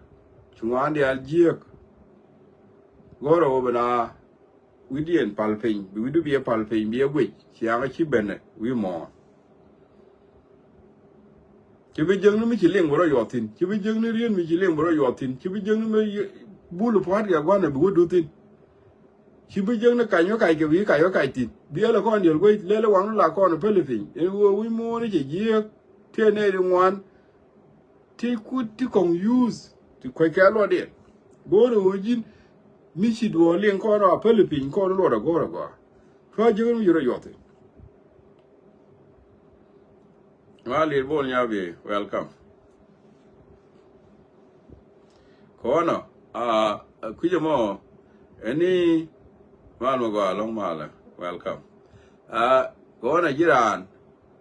Ci ŋuan diaal jiääk. Go̱rɛ wä bi na wi̱diɛn pal piny bi wi̱du biɛ pal piny biɛ guic ciaŋä ci benɛ wi̱i̱ mɔɔn. Ci bi jiäkni mi ci liŋ bi rɔ yuɔth thi̱n ci bi jiäkni riet mi ci liŋ bi rɔ yuɔth thi̱n ci bi jiäkni mi bul pua̱t kɛ gua̱n ɛ bi wä duth thi̱n. Ci bi jiäkni kac mi kac kɛ wi̱i̱ kac wä kac thi̱n bi ɛlɛ kɔn diɛl guec lɛl ɛ waŋni la kɔn ɛ päli piny ɛn ɣöö wi̱c muɔ̱ɔ̱ni cɛ jiääk. Tiɛn nɛy ri ŋuan ti kut ti kɔŋ yuuth ti kuec kɛ luɔtdiɛn. Go̱o̱rɛ ɣöö ji̱n mi ci duɔɔr liŋ kɔn rɔ a päli piny kɔn luɔt a go̱o̱r a gɔaa. Tua̱ jiäkni mi ci rɔ yuɔth thi̱n. Ma lir bol nya bi welcome. Kɔnɔ a kui̱cä mɔ ɛni mal mɔ gɔaa lɔŋ malɛ welcome. A kɔnɔ ji̱ raan